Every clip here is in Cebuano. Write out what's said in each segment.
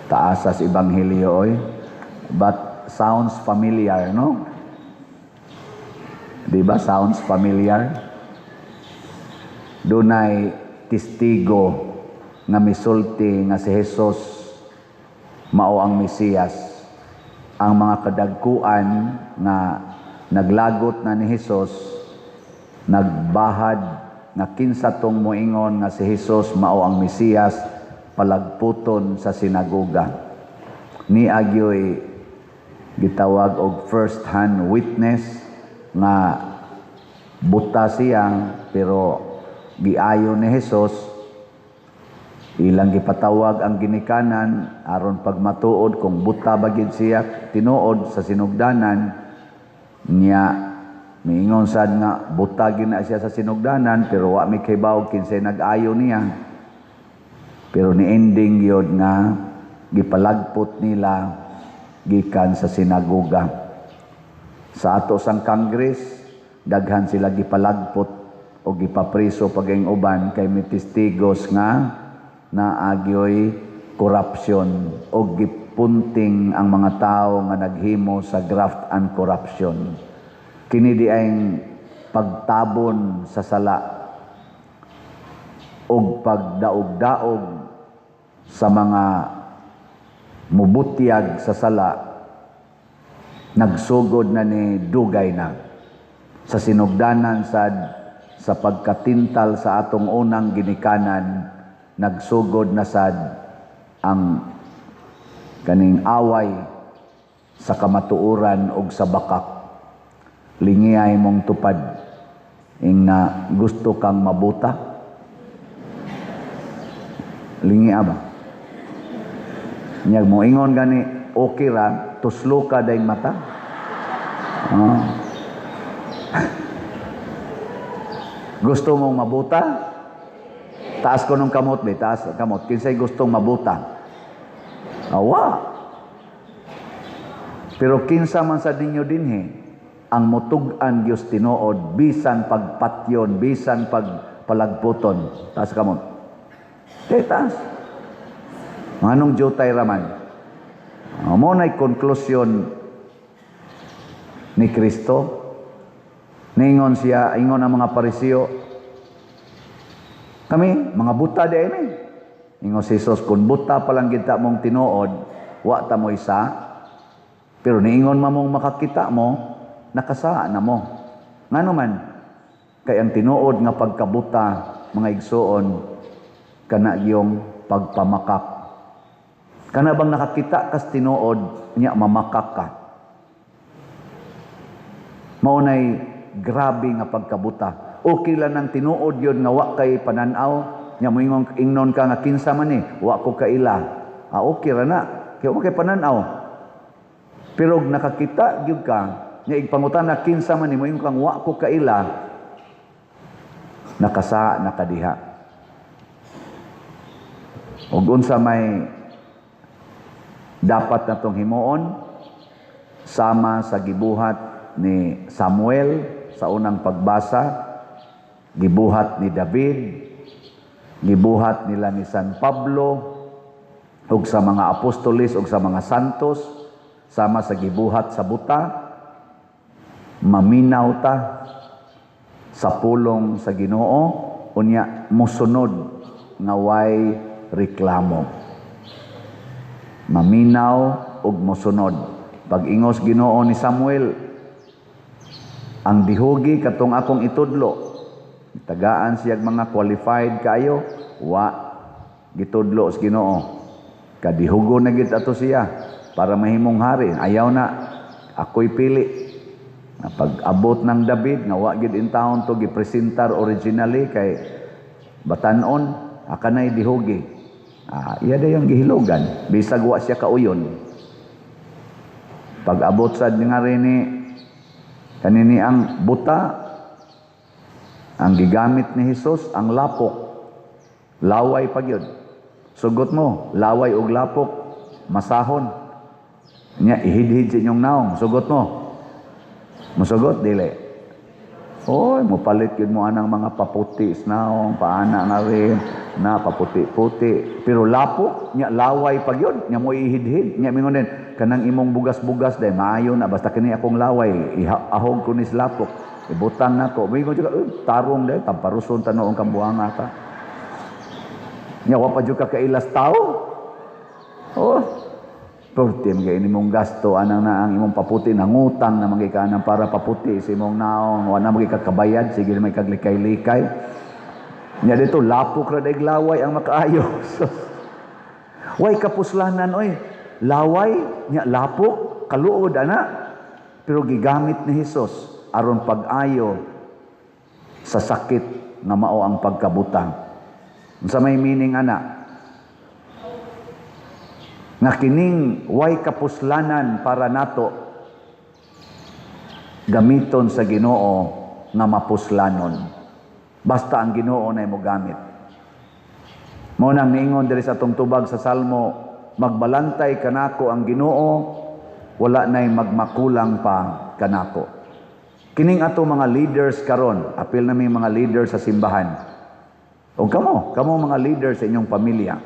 Taasas ebanghelyo oy. But sounds familiar, no? Di ba sounds familiar? Dunay testigo nga misulti nga si Jesus mao ang Mesiyas. Ang mga kadagkuan nga naglagot na ni Jesus nagbahad nga kinsa tong moingon nga si Jesus mao ang Mesiyas, palagputon sa sinagoga. Ni agyoy gitawag og first hand witness nga buta siya, pero giayo ni Jesus, ilang gipatawag ang ginikanan aron pagmatuod kung buta ba gid siya tinuod sa sinugdanan niya. Miingon sad nga buta gid na siya sa sinugdanan, pero wa mi kahibaw kinsay nag-ayo niya. Pero ni ending yun nga gipalagpot nila gikan sa sinagoga. Sa ato sang Congress, daghan sila gipalagpot o gipapriso paging uban kay may testigos nga naagyoy corruption o gipunting ang mga tao nga naghimo sa graft and corruption. Kini di ay pagtabon sa sala og pagdaog-daog sa mga mubutyag sa sala, nagsugod na ni dugay na sa sinugdanan sad, sa pagkatintal sa atong unang ginikanan. Nagsugod na sad ang kaning away sa kamatuoran og sa bakak. Lingiyay mong tupad ing na gusto kang mabuta. Lingi ba? Nyag mo ingon gani, okay ra, tuslo ka dayng mata. Oh. Gusto mong mabuta? Taas ko ng kamot, be. Taas kamot. Kinsay gustong mabuta? Awa. Pero kinsa man sa ninyo dinhi ang mutug-an Dios tinuod bisan pagpatyon, bisan pagpalagputon? Taas kamot. Okay, taas. Anong jutay raman? Mo na'y konklusyon ni Kristo. Ningon siya, ingon ang mga Pariseo, "Kami, mga buta di ay mi." Ingon si Jesus, "Kung buta pa lang kita mong tinuod, wa ta mo isa, pero niingon ma mong makakita mo, nakasaa na mo." Ngano man, kay ang tinuod nga pagkabuta, mga igsuon, kana yung pagpamakak. Kana bang nakakita kas tinuod, nya mamakak ka. Mao nay grabe nga pagkabuta. Okay lang ng tinuod yun nga wa kay pananaw, nya moingon ingnon ka nga kinsa man ni, wa ko kaila. Ah, okay ra na. Kay wa kay pananaw. Pero og nakakita gyud ka, nya igpangutana kinsa man ni, moingon kang wa ko kaila, nakasa nakadiha. Og unsa may dapat natong himuon? Sama sa gibuhat ni Samuel sa unang pagbasa, gibuhat ni David, gibuhat nila ni San Pablo, ug sa mga apostoles ug sa mga santos, sama sa gibuhat sa buta, maminaw ta sa pulong sa Ginoo, unya mosunod nga way reklamo. Maminaw ug mosunod. Pag ingos Ginoo ni Samuel, "Ang dihugi katong akong itudlo." Tagaan siya mga qualified kayo, wa gitudlo sa Ginoo. Kadihugo na gid ato siya para mahimong hari. Ayaw na, ako'y pili. Na pag-abot ng David, nga wa gid in taon to gipresentar originally kay batanon, akanay dihugi. Ah, iya dayong gihilogan, bisag wa siya kauyon. Pag abot sad nga rin ni kanini ang buta, ang gigamit ni Jesus ang lapok. Laway pa gyud. Sugot mo, laway og lapok, masahon. Nya ihidhid sa inyong naong, sugot mo. Musugot dili? Oy, mupalit gyud mo anang mga paputi sa naong, paana nga rin. Na paputi-puti, pero lapok nya, laway pag yun nya mo ihidhid nya. Mingon din kanang imong bugas-bugas day, maayo na, basta kini akong laway, ahog ko ni sa lapok, ibutang nako. Mingon jud ka, "Eh, tarong day, tamparuson tanoong kambuanga ka." Nya wa pa jud ka kailas tao. Oh, perti man kay imong gasto anang na ang imong paputi, nangutang na man ka para paputi sa imong naong, wa na man ka kabayad, sige may kaglikay-likay. Nya dito lapok ra daig laway ang makaayo. Way kapuslanan oy. Laway nya lapok, kaluod ana. Pero gigamit ni Hesus aron pag-ayo sa sakit nga mao ang pagkabutang. Unsa may meaning ana? Nga kining way kapuslanan para nato, gamiton sa Ginoo nga mapuslanon. Basta ang Ginoo na mo gamit. Mao nang niingon diri sa atong tubag sa Salmo, "Magbalantay kanako ang Ginoo, wala nay magmakulang pa kanako." Kining ato mga leaders karon, apil na mi mga leaders sa simbahan. O kamo, kamo mga leaders sa inyong pamilya.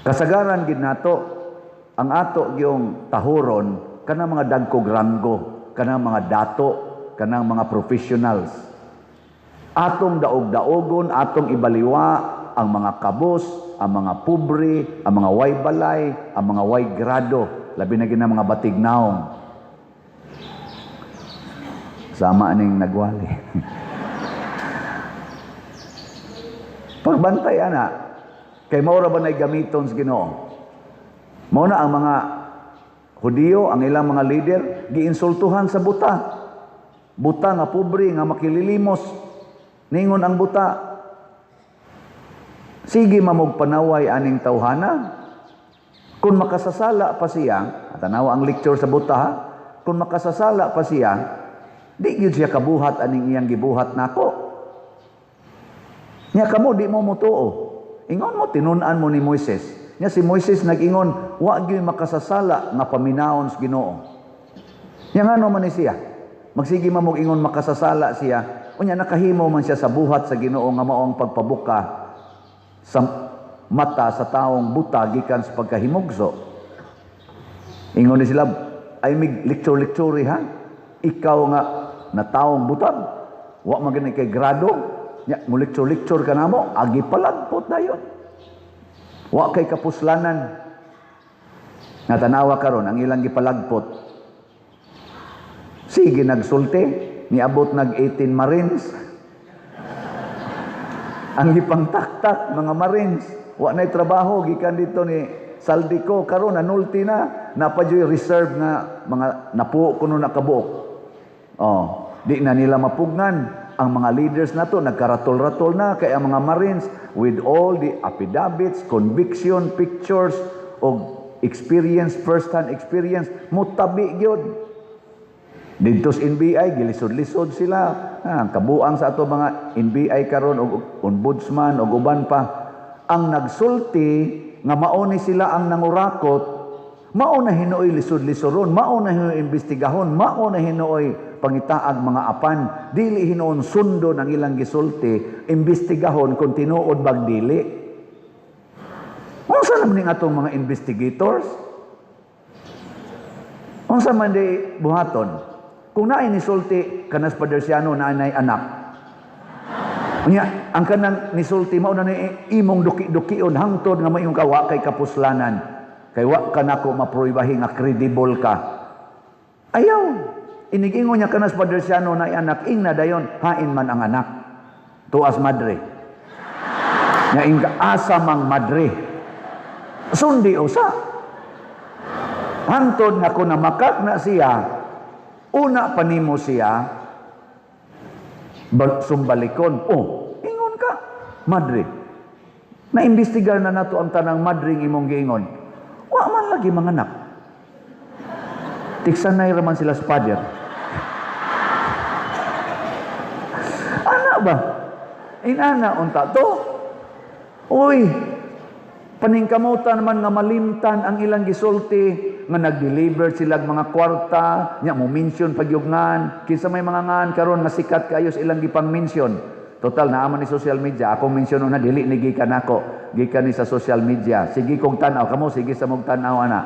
Kasagaran gid nato ang ato gyung tahuron kanang mga dagkog ranggo, kanang mga dato, kanang mga professionals. Atong daog-daogon, atong ibaliwa ang mga kabos, ang mga pobre, ang mga way balay, ang mga way grado, labi na gina mga batig naong. Sama ning nagwali. Pagbantay ana, kay mao ra ba nay gamiton sa Ginoo? Mao na ang mga Hudiyo, ang ilang mga leader, giinsultuhan sa buta. Buta nga pobre nga makililimos. Ningon ang buta, "Sige mamog panaway aning tawhana. Kung makasasala pa siya," tanawa ang lecture sa buta ha, "kung makasasala pa siya, di gyud siya kabuhat aning iyang gibuhat nako. Nya kamo di mo motuo. Ingon mo tinun-an mo ni Moises. Nya si Moises nag-ingon, wa gyud makasasala nga paminawon sa Ginoo. Nya ngano man ni siya? Magsige man mo ingon makasasala siya, unya nakahimo man siya sa buhat sa Ginoo nga mao ang pagpabuka sa mata sa taong buta gikan sa pagkahimugso." Ingon ni sila, "Ay mig lecture-lecture ha? Ikaw nga na taong butab, wa man gani kay grado, nya mo lecture-lecture ka namo, agi palagpot dayon. Wa kay kapuslanan." Nga tanawa karon ang ilang gipalagpot. Sige nagsulti, niabot nag 18 Marines. Ang gipangtaktak mga Marines, wa na'y trabaho gikan dito ni Zaldy Co, karon nanulti na, napa juy reserve nga mga napuo kuno nakabuok. Oh, di na nila mapugnan ang mga leaders nato, nagkaratol-ratol na kay ang mga Marines with all the affidavits, conviction, pictures og experience, first-hand experience, mutabi gyud. Didto sa NBI, gilisod-lisod sila. Ah, kabuang sa ato mga NBI karon og ombudsman og uban pa. Ang nagsulti nga mao ni sila ang nangurakot, mao na hinuoy lisod-lisoron, mao na hinuoy imbestigahon, mao na hinuoy pangitaag mga apan, dili hinuon sundon ang ilang gisulti, imbestigahon kung tinuod bag dili. Unsa naman ning atong mga investigators? Unsa man di buhaton? Kung naay nisulti kanas Padersiano na anay anak. Unya, ang kanang nisulti mao na ni imong duki-dukion hangtod nga mayong ka wa kay kapuslanan. Kay wa ka nako mapruibahi nga credible ka. Ayaw. Inigingon niya kanas Padersiano na anak, ing na dayon, hain man ang anak. Tuas madre. Nya ing asa mang madre. Sundi usa. Hangtod nga kung namakak na siya, una pa nimo siya sumbalikon. Oh, ingon ka, madre. Naimbestigar na nato ang tanang madring imong giingon. Wa man lagi mga anak. Tiksanay raman sila sa father. Ana ba? Inana unta to. Uy, paningkamutan man nga malimtan ang ilang gisulti nga nag-deliver sila mga kwarta, nya mo mention pagyugngan, kinsa may mga ngan karon nga sikat kayo sa ilang gipang mention. Total naa man ni social media, akong mention na dili ni gikan nako, gikan ni sa social media. Sige kong tan-aw kamo, sige sa mong tan-aw ana.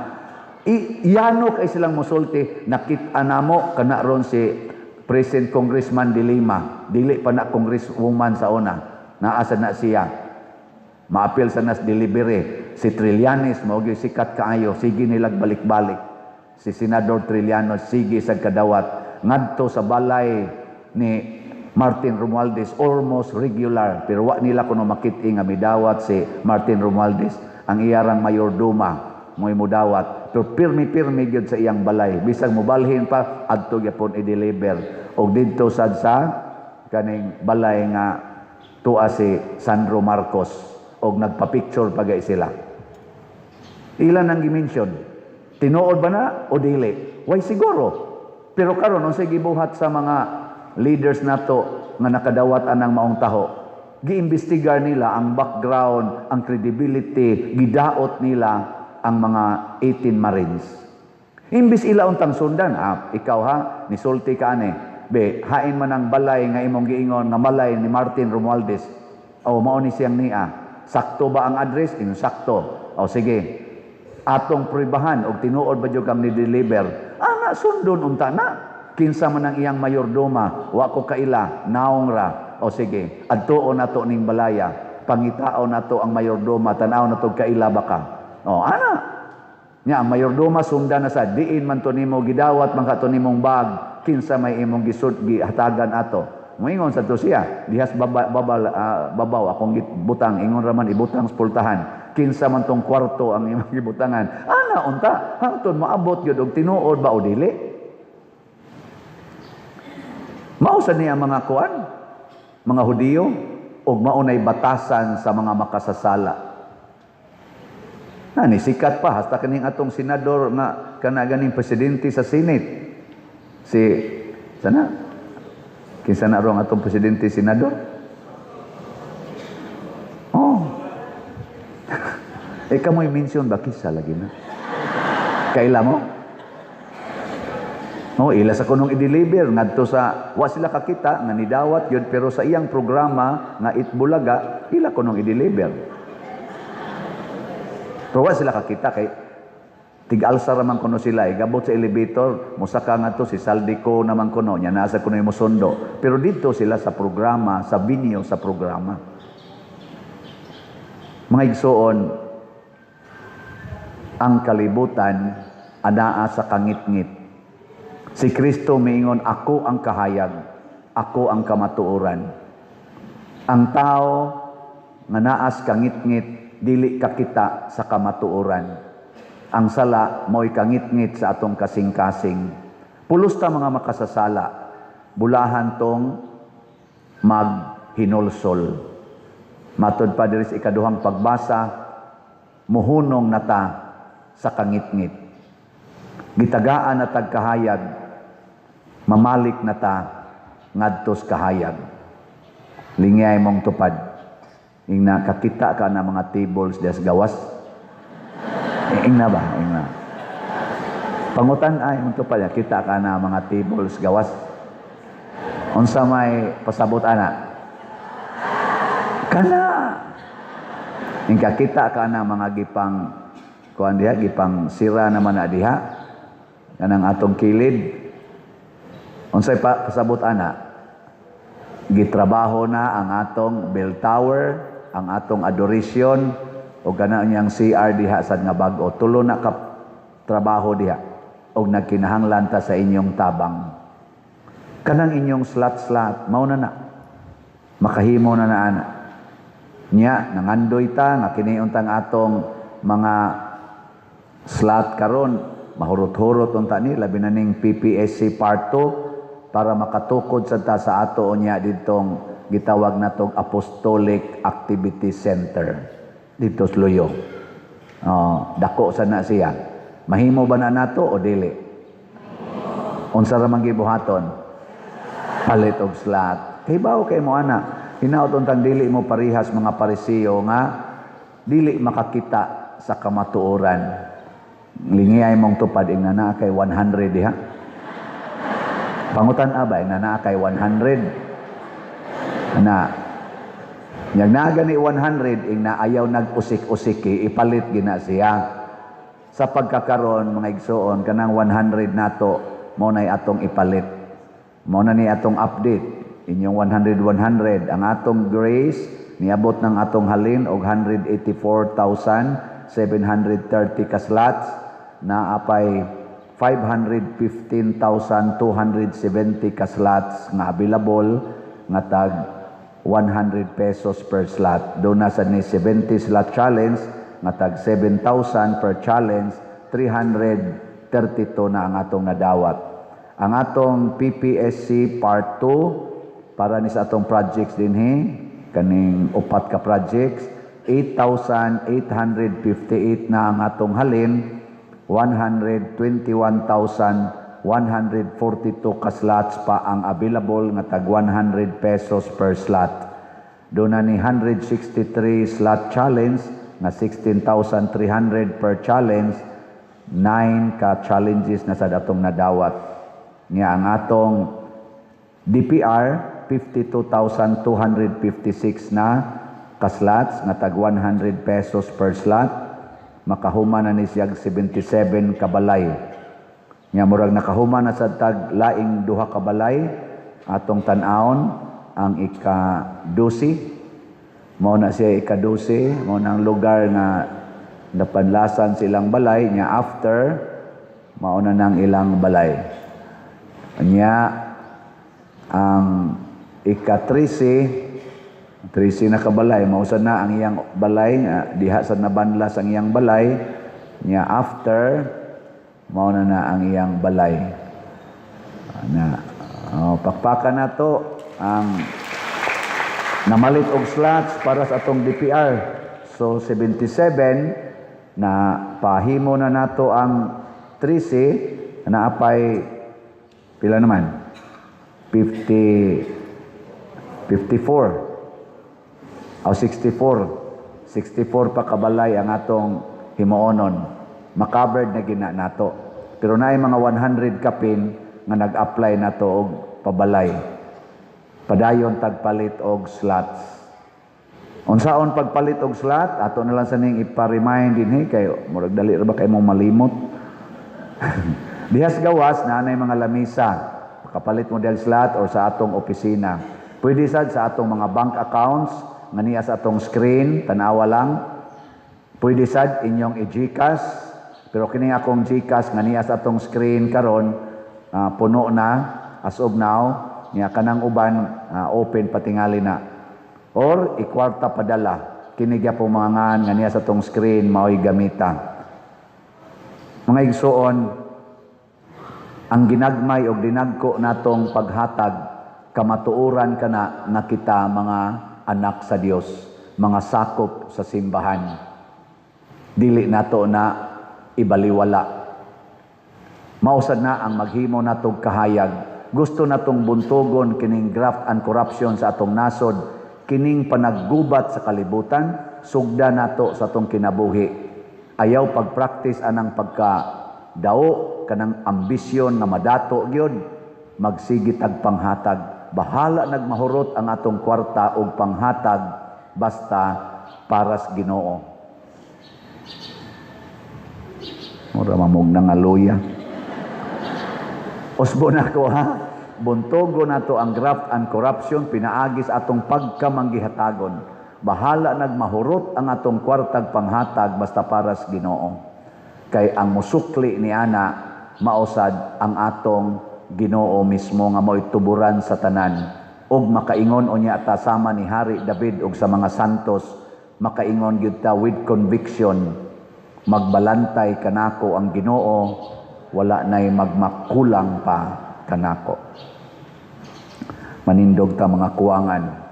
Iyano kay silang musulti, nakit-a namo kana ron si present Congressman De Lima, dili pa na congresswoman sa una. Naa sa na siya. Maapil sa nas delivery. Si Trillanes mao gyud sikat kaayo, sige nilag balik-balik. Si Senador Trillanes sige sa kadawat ngadto sa balay ni Martin Romualdez almost regular, pero wa nila kuno makit-i nga midawat si Martin Romualdez. Ang iyarang mayordoma mo'y mudawat, pero pirmi-pirmi gyud sa iyang balay, bisag mobalhin pa adto gyapon i-deliver og didto sad sa kaning balay nga tuwa si Sandro Marcos, og nagpa-picture pa gay sila. Ilan ang gi-mention? Tinuod ba na o dili? Way siguro. Pero karon, unsay gibuhat sa mga leaders nato nga nakadawat anang maong taho? Giimbestigar nila ang background, ang credibility, gidaot nila ang mga 18 Marines. Imbis ila untang sundan, ah, ikaw ha, nisulti ka ani. Be, hain man ang balay nga imong giingon nga balay ni Martin Romualdez. O mao ni siyang nia. Sakto ba ang address? Ingon sakto. O sige. Atong pruebahan og tinuod ba jud kang ni-deliver. Ana, sundon unta na. Kinsa man ang iyang mayordoma, wa ko kaila, naong ra. O sige, adtuon nato ning balaya. Pangitaon nato ang mayordoma, tan-aw nato kaila ba ka. O ana. Nya ang mayordoma sundan na sa diin man to nimo gidawat man ka to nimong bag, kinsa may imong gisud gihatagan ato. Moingon sa to siya, dihas baba, babal, babaw akong butang, ingon raman ibutang sa pultahan. Kinsa man tong kwarto ang imong gibutangan. Ana unta, hangtod maabot gyud og tinuod ba o dili. Mao sa niya mga kuan, mga Hudiyo, ug mao nay batasan sa mga makasasala. Na ni sikat pa hasta kaning atong senador nga kana ganing presidente sa Senate. Si sana kinsa na rong atong presidente senador? Oh. Eh, kamoy mention ba kisa lagi na? Kaila mo? Oh, ila sa kunong i-deliver ngadto sa wa sila kakita nga nidawat yun, pero sa iyang programa nga Eat Bulaga ila kunong i-deliver. Pero wa sila kakita kay tig-alsa ra man kuno sila, igabot sa elevator, mosaka ngadto si Zaldy Co naman kuno nya nasa kuno yung mosundo. Pero dito sila sa programa, sa venue sa programa. Mga igsuon, ang kalibutan anaa sa kangitngit. Si Kristo miingon, "Ako ang kahayag, ako ang kamatuoran." Ang tao nga naas kangitngit dili kakita sa kamatuoran. Ang sala mo'y kangitngit sa atong kasing-kasing. Pulos ta mga makasasala, bulahan tong maghinulsol. Matod pa diri sa ikaduhang pagbasa, muhunong na ta sa kangitngit. Gitagaan na tag kahayag, mamalik na ta ngadtos kahayag. Lingay mong tupad. Ingna kakita ka na mga tables des gawas. Eh, ingna ba? Ingna. Pangutan ay mong tupad, kita ka na mga tables gawas. Unsa may pasabot ana? Kana. Ingka kita ka na mga gipang kuan diha, gipang sira naman na diha kanang atong kilid. Unsay pa pasabot ana? Gitrabaho na ang atong bell tower, ang atong adoration o kana niyang CR diha sad nga bag-o. Tulo na ka trabaho diha og nagkinahanglan ta sa inyong tabang. Kanang inyong slot-slot, mao na na. Makahimo na na ana. Nya nangandoy ta nga kini untang atong mga slot karon mahurot-hurot unta ni, labi na ning PPSC part 2, para makatukod sa ta sa ato unya ditong gitawag natong Apostolic Activity Center dito sa Luyo. Oh, dako sa na siya. Mahimo ba na nato o dili? Unsa ra man gibuhaton? Palit og slot. Kay bawo kay mo ana. Hinaot untang dili mo parihas mga Pariseo nga dili makakita sa kamatuoran. Lingiyay mong tupad, ingna naa kay 100 diha. Pangutan abay na naa kay 100. Na Nya naa gani 100 ing na ayaw nag-usik-usiki, ipalit gina siya. Sa pagkakaron, mga igsoon, kanang 100 nato mo nay atong ipalit. Mo na ni atong update inyong 100 100. Ang atong grace, niabot ng atong halin og 184,730 ka slots na apay 515,270 ka slots nga available nga tag 100 pesos per slot. Doon na sa ni 70 slot challenge nga tag 7,000 per challenge, 332 na ang atong nadawat. Ang atong PPSC Part 2 para ni sa atong projects dinhi, kaning upat ka projects, 8,858 na ang atong halin, 121,142 ka slots pa ang available nga tag 100 pesos per slot. Doon na ni 163 slot challenge nga 16,300 per challenge, 9 ka challenges na sa atong nadawat. Nga ang atong DPR, 52,256 na ka slots nga tag 100 pesos per slot. Makahuman na ni siyag 77 ka balay. Nya murag nakahuman na sa tag laing duha ka balay. Atong tan-awon ang ika-12. Mao na siya ika-12, mao nang lugar nga napanlasan silang balay. Nya after, mao na nang ilang balay. Nya ang ika-13, 13 na kabalay, mao sad na ang iyang balay nga diha sa nabanlas ang iyang balay. Nya after, mao na na ang iyang balay. Na oh, pakpakan nato ang namalit og slots para sa atong DPR. So 77 na pahimo na nato ang 13 na apay pila naman? 50, 54 o 64. 64 pa kabalay ang atong himuonon. Makovered na gina nato. Pero naay mga 100 kapin nga nag-apply nato og pabalay. Padayon tagpalit og slots. Unsaon pagpalit og slot, ato na lang sa ning ipa-remind dinhi kay murag dali ra ba kay mong malimot. Dihas gawas na anay mga lamisa. Makapalit mo del slot or sa atong opisina. Pwede sad sa atong mga bank accounts nga niya sa atong screen, tanawa lang. Pwede sad inyong i-GCash, pero kini akong GCash nga niya sa atong screen karon, puno na as of now. Niya kanang uban, open patingali na. Or ikwarta padala. Kini gyapon mga ngan nga niya sa atong screen mao'y gamita. Mga igsuon, ang ginagmay og dinagko natong paghatag, kamatuoran kana nga kita mga anak sa Dios, mga sakop sa simbahan. Dili nato na ibaliwala. Mausad na ang maghimo natog kahayag. Gusto natong buntugon kining graft and corruption sa atong nasod, kining panaggubat sa kalibutan, sugda nato sa atong kinabuhi. Ayaw pagpractice anang pagka dao kanang ambisyon nga madato gyud, magsige tag panghatag. Bahala nagmahurot ang atong kwarta og panghatag basta paras Ginoo. Mura mamog na nga luya. Usbo na ko ha. Buntogo nato ang graft and corruption pinaagis atong pagkamanggihatagon. Bahala nagmahurot ang atong kwartag panghatag basta paras Ginoo. Kay ang musukli ni ana mausad ang atong Ginoo mismo nga mo'y tuburan sa tanan. Og makaingon unya ta sama ni Hari David og sa mga santos, makaingon gyud ta with conviction, magbalantay kanako ang Ginoo, wala nay magmakulang pa kanako. Manindog ta, mga kuwangan.